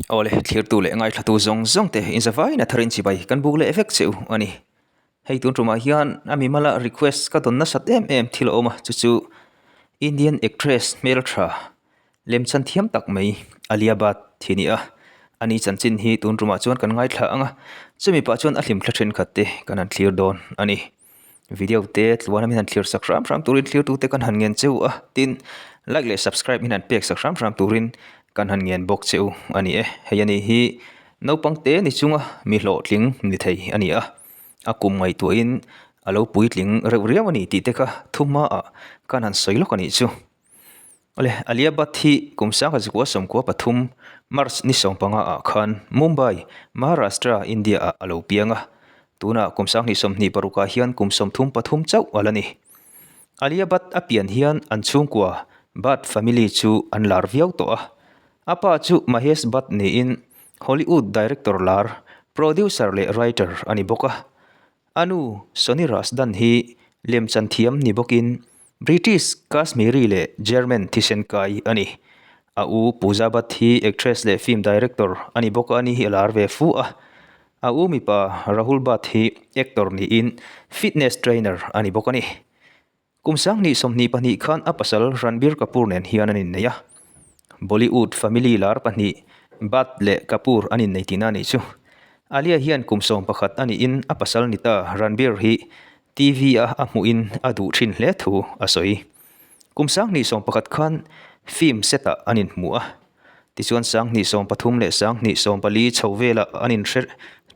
Awle, thlirtu leh ngaithlatu zawng zawng te inzavain a tharin chibai kan buk leh vek che u a ni. Hei tun tumah hian a mimala request ka dawn nasat em em thil a awm a, chu chu Indian actress hmeltha lemchan thiam tak mai Alia Bhatt hi a ni a. Ani chanchin hi tun tumah chuan kan ngaithla ang a, chumi pah chuan a hlimthla thenkhat te kan han thlir dawn a ni. Video te tluan a min han thlir sak hram hram turin thlir tute kan han ngen che u a, tin like leh subscribe min han pek sak hram hram turin kan han ngen bawk che u a ni e. Hei a ni hi naupang te ni chunga mi hlawhtling ni thei a ni a, a kum ngaihtuahin a lo puitling reuh riau a ni tih te kha thu hmaah kan han sawi lawk a nih chu. Awle, Alia Bhatt hi kum 1993 March ni 15 ah khan Mumbai, Maharashtra, India ah a lo piang a. Tunah kum 2026 ah hian kum 33 chauh a la ni. Alia Bhatt a pian hian an chhungkua Bhatt family chu an lar viau tawh a. A pa chu Mahesh Bhatt niin Hollywood director lar, producer leh writer a ni bawk a. A nu, Soni Razdan hi lemchan thiam ni bawkin British, Kashmiri leh German thisen kai a ni. A u Pooja Bhatt hi actress leh film director a ni bawk a, ani hi a lar ve fu a. A u mipa Rahul Bhatt hi actor niin fitness trainer a ni bawk a ni. Kum 2022 khan a pasal Ranbir Kapoor nen hian an innei a. Bollywood family lar pahnih Bhatt leh Kapoor an innei tihna a nih chu. Alia hian kum 11 a niin a pasal ni ta Ranbir hi TV a a hmuhin a duh thin hle thu a sawi. Kum 2021 khan film set ah an inhmu a. Tichuan 2023 leh 2024 chho velah an inhre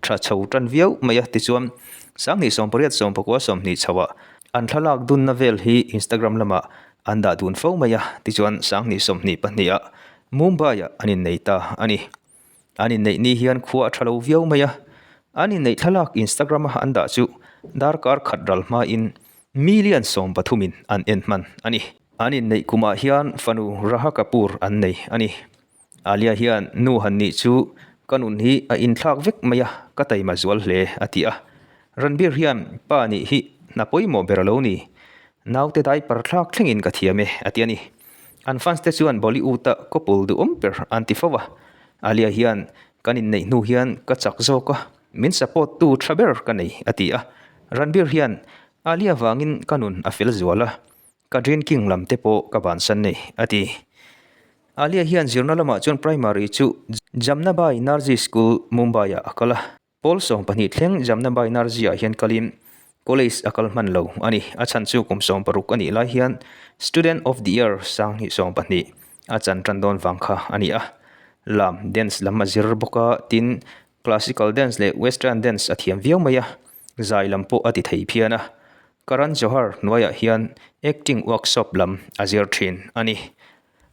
tha chho tan viau mai a, tichuan 2008 19 20 chho ah an thlalak dunna vel hi Instagram lamah an dah dun fo mai a, tichuan 2022 ah Mumbai ah an innei ta a ni. An inneih ni hian khua a tha lo viau mai a, an inneih thlalak Instagram a an dah chu darkar khat ral hmain million 13 in an en hman a ni. An inneih kumah hian fanu Raha Kapoor an nei a ni. Alia hian nu han nih chu ka nun hi a inthlak vek mai a, ka taima zual hle a ti a. Ranbir hian pa nih hi hna pawimawh ber a lo ni. Naute diaper thlak thlengin ka thiam e a ti a ni. An fans te chuan Bollywood a couple duhawm ber an ti fo a. Alia hian kan inneih hnu hian ka chak zawk a, min support tu tha ber ka nei a ti a. Ranbir hian Alia vangin ka nun a fel zual a. Ka drinking lam te pawh ka bansan nei, a ti. Alia hian zirna lamah chuan primary chu Jamnabai Narji School, Mumbai-ah a kal a. Pawl 12 thleng Jamnabai Narji-ah hian kalin college a kal hman lo a ni. A chhan chu kum 16 a nih lai hian Student of the Year 2012 a chan tan dawn vang kha a ni a. Lam, dance, lam a zir bawk a, tin, classical dance leh western dance a thiam viau mai a, zai lam pawh a ti thei phian a. Karan Johar hnuaiah hian acting workshop lam a zir thin a ni.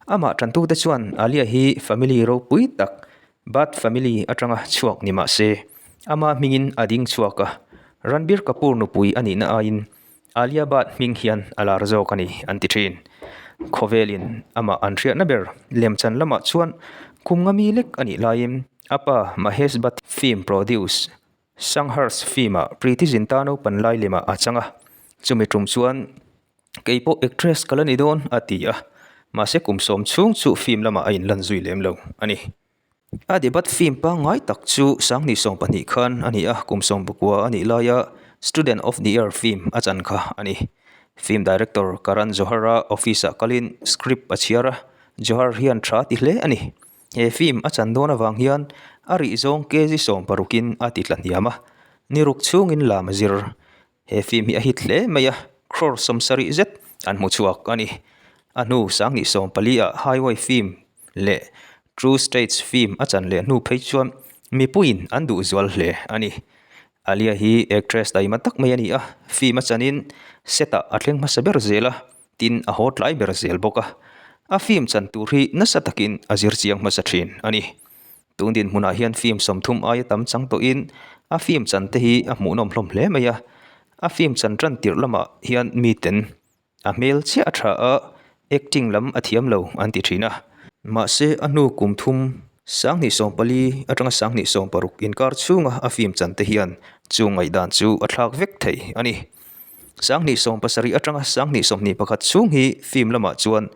Amah tantute chuan Alia hi family ropui tak, Bhatt family atanga chhuak ni mah se, ama hmingin a ding chhuak a, Ranbir Kapoor nupui a nihna aiin Alia Bhatt hming hian a lar zawk a ni an ti thin. Khawvelin amah an hriatna ber lemchan lamah chuan kum nga mi lek a nih laiin a pa Mahesh Bhatt film produce Sangharsh film-ah Preity Zinta naupan lai lemah a chang a, chumi tum chuan kei pawh actress ka la ni dawn a ti a, mahse kum sawm chhung chu film lamah a inlan zui lem lo a ni. A debut film pangngai tak chu 2020 khan a ni a, kum 19 a nih laia Student of the Year film a chan kha a ni. Film director Karan Johar-a office-ah kalin script a chhiar a, Johar hian tha ti hle a ni. He film a chan dawn avang hian a rih zawng kg 16 in a ti tla hniam a, ni ruk chhungin lam a zir. He film hi a hit hle mai a, crore 70 zet an hmu chhuak a ni. A hnu 2014 ah Highway film leh True States film a chan leh hnu phei chuan mipuiin an duh zual hle a ni. Alia hi actress taima tak mai a ni a, film a chanin set ah a thleng hmasa ber zel a, Tin, a haw tlai ber zel bawk a. A film chan tur hi nasa takin a zir chiang hmasa thin a ni. Tun dinhmunah hian film 30 aia tam chang tawhin a film chan te hi a hmuhnawm hlawm hle mai a. A film chan tan tirh lamah hian miten a hmel chiah a tha a, acting lam a thiam lo an ti thin a. Mahse, a hnu kum thum 2014 atanga 2016 inkar chhunga a film chan te hian chu ngaihdan chu a thlak vek thei a ni. 2017 atanga 2021 chhung hi film lamah chuan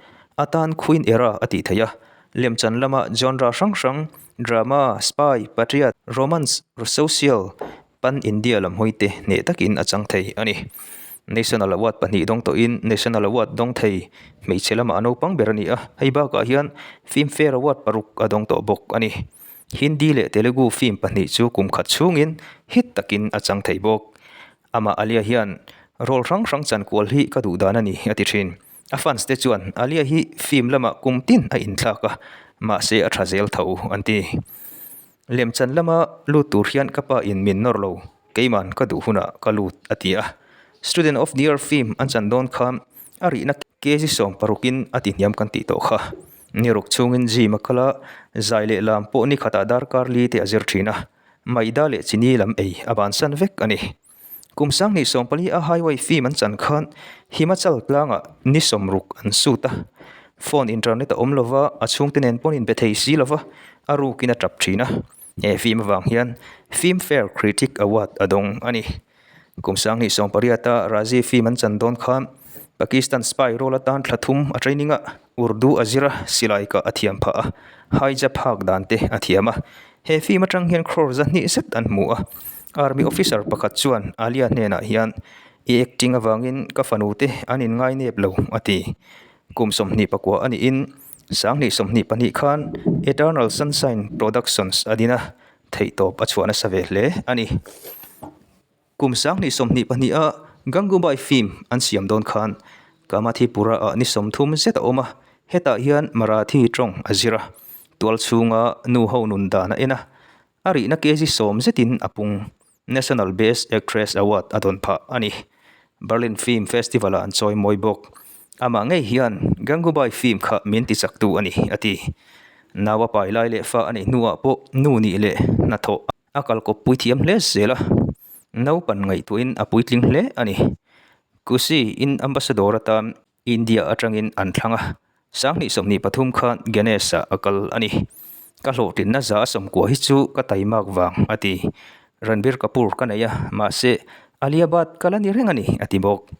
atan Queen Era a tih theih a. Lemchan lama genre hrang hrang, drama, spy, patriot, romance, social, pan-India lam hawi te hneh takin a chang thei a ni. National Award pahnih dawng tawhin National Award dawng thei hmeichhe lamah a naupang ber a ni a, hei bakah hian Filmfare Award paruk a dawng tawh bawk a ni. Hindi leh Telugu film pahnih chu kum khat chhungin hit takin a chang thei bawk. Amah Alia hian role hrang hrang chankual hi ka duh dan a ni a ti thin. A fans te chuan Alia hi film lamah kum tin a inthlak a, mahse a tha zel tho an ti. Lemchan lama lut tur hian ka pa in min nawr lo, keiman ka duh hunah ka lut a ti a. Student of the Year film an chan dawn khan a rihna kg 60 in a ti hniam kan tih tawh kha. Ni ruk chhungin gym a kal a, zai leh lam pawh ni khatah darkar li te a zir thin a. Maida leh chini lam ei a bansan vek a ni. Kum 2014 a highway film an chan khan Himachal tlangah ni 60 an shoot a. Phone internet a awm lova, a chhungte nen pawn inbe thei si lova, a rukin a tap thin a. He film avang hian Filmfare Critic Award a dawng a ni. Kum 2008 a Razi film an chan dawn khan Pakistan spy role atan thla thum a training a, Urdu a zir a, silai kah a thiam phah a, hijab hak dan te a thiam a. He film atang hian crore zahnih zet an hmu a. Army officer pakhat chuan Alia hnenah hian, I acting avangin ka fanu te an inngai nep lo, a ti. Kum 29 a niin 2022 khan Eternal Sunshine Productions a din a, theihtawp a chhuah nasa ve hle a ni. Kum 2022 a Gangubai film an siam dawn khan Kamathipura ah ni 30 zet a awm a, hetah hian Marathi tawng a zir a, tual chhunga nu ho nun dan a en a, a rihna kg 10 zetin a pung. National Best Actress Award a dawn phah a ni. Berlin Film Festival ah an chawi mawi bawk. Amah ngei hian Gangubai film kha min ti chaktu a ni, a ti. Nau a pai lai leh fa a neih hnuah pawh nu nih leh hnathawh a kalkawppui thiam hle zel a, naupan ngaihtuahin a puitling hle a ni. Kushi in ambassador atan India atangin an thlang a, 2023 khan Ganesh-ah a kal a ni. Ka hlawhtlinna za a sawmkua hi chu ka taimak vang, a ti. Ranbir Kapoor ka nei a, mahse Alia Bhatt ka la ni reng a ni, a ti bawk.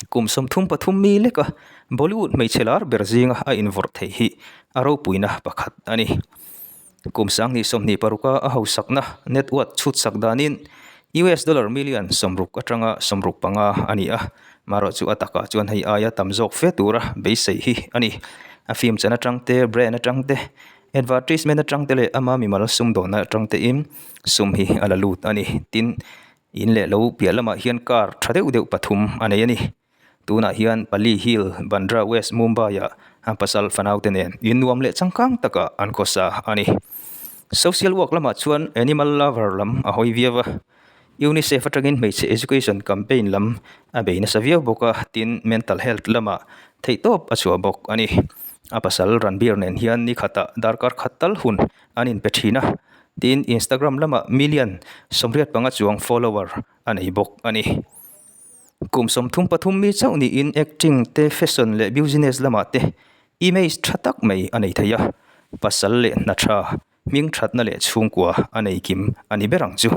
Kum 33 mi leka Bollywood hmeichhe lar ber zinga a invawrh theih hi a ropuina pakhat a ni. Kum 2026 a hausakna net worth chhutsak danin US dollar million 60 atanga 65 a ni a, marawh chu a takah chuan hei aia tam zawk fe tura beisei hi a ni. A film chan atang te, brand atang te, advertisement atang te leh ama mimal sumdawnna atang tein sum hi a la lut a ni. Tin, In leh lo piah lamah hian car tha deuh deuh pathum a nei a ni. Tunah hian Pali Hill, Bandra West, Mumbai-ah a pasal fanaute nen in nuam leh changkang takah an khawsa a ni. Social work lamah chuan animal lover lam a hawi viau a, UNICEF atangin hmeichhe education campaign lam a bei nasa viau bawk a, tin mental health lamah theihtawp a chhuah bawk a ni. A pasal Ranbir nen hian ni khatah darkar khat tal hun an inpe thin a, Tin, Instagram lamah million 85 chuang follower a nei bawk a ni. Kum 33 mi chauh niin acting te, fashion leh business lamah te image tha tak mai a nei thei a, pasal leh hna tha, hming thatna leh chhungkua a nei kim a ni ber ang chu.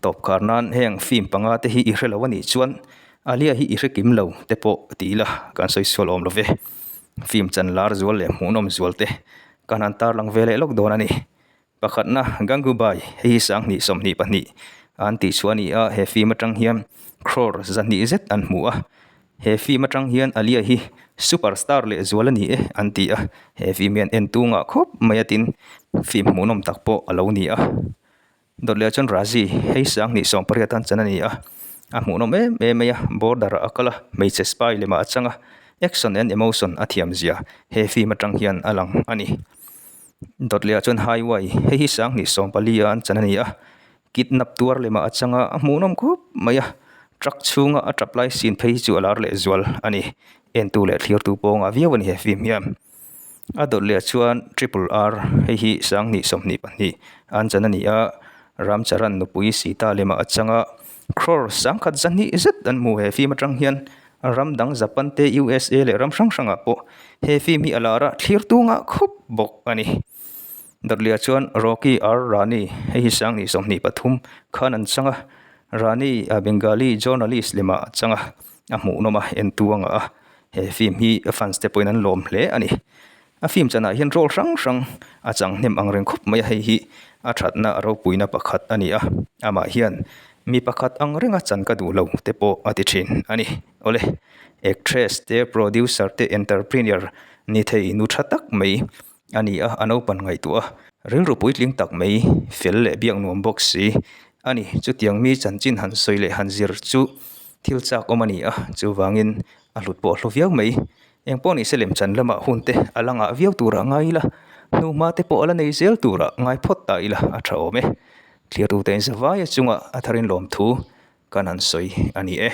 Tawp khar nan heng film panga te hi i hre lo a nih chuan Alia hi i hre kim lo te pawh ti ila kan sawi sual awm lo ve. Film chan lar zual leh hmuhnawm zual te kan han tarlang ve leh lawk dawn a ni. Pakhatna, Gangubai, hei hi 2022 an tih chhuah a ni a, he film atang hian crore 200 zet an hmu a. He film atang hian Alia hi superstar leh zual a ni e an ti a, he film hian en tu ngah khawp mai a tin film hmuhnawm tak pawh a lo ni a. Dawt leh chuan Razi, hei 2018 an chan a ni a, a hmuhnawm em em mai a, border ah a kal a, hmeichhe spy lemah a chang a, action and emotion a thiam zia he film atang hian a lang a ni. Dawt leh ah chuan highway, hei hi 2014 a an chan a ni a, kidnap tuar lemah a chang a, a hmuhnawm khawp mai a, truck chhunga a tap lai scene phei hi chu a lar leh zual a ni, entu leh thlirtu pawngah viau a ni he film hian. A dawt leh ah chuan triple R hei hi 2022 an chan a ni a, Ramcharan nupui Sita lemah a chang a, crore 102 zet an hmu he film atang hian ram dang Japan te USA leh ram hrang hrangah pawh he film hi a lar a, thlir tungah khawp bawk a ni. Dawt leh ah chuan Rocky R Rani hei hi 2023 khan an chang a, Rani a Bengali journalist lemah a chang a, a hmuhnawm a, entu a ngah a. He film hi fans te pawhin an lawm hle a ni. A film chanah hian role hrang hrang a chang hnem ang reng khawp mai a, hei hi a thatna a ropuina pakhat a ni a, amah hian mi pakhat ang renga chan ka duh lo te pawh a ti thin a ni. Awle, actress te, producer te, entrepreneur ni thei nu tha tak mai a ni a, a naupan ngaihtuah a, rilru puitling tak mai fel leh biak nuam bawk si a ni. Chutiang mi chanchin han sawi leh han zir chu thil chak awm a ni a, chuvangin a hlut pawh a hlu viau mai. Eng pawh nise lem chan lamah hun te a la ngah viau turah ngai ila, hnuhma te pawh a la nei zel turah ngai phawt ta ila a tha awm e. Thliartute in zavaia chunga a tharin lawmthu kan han sawi a ni e.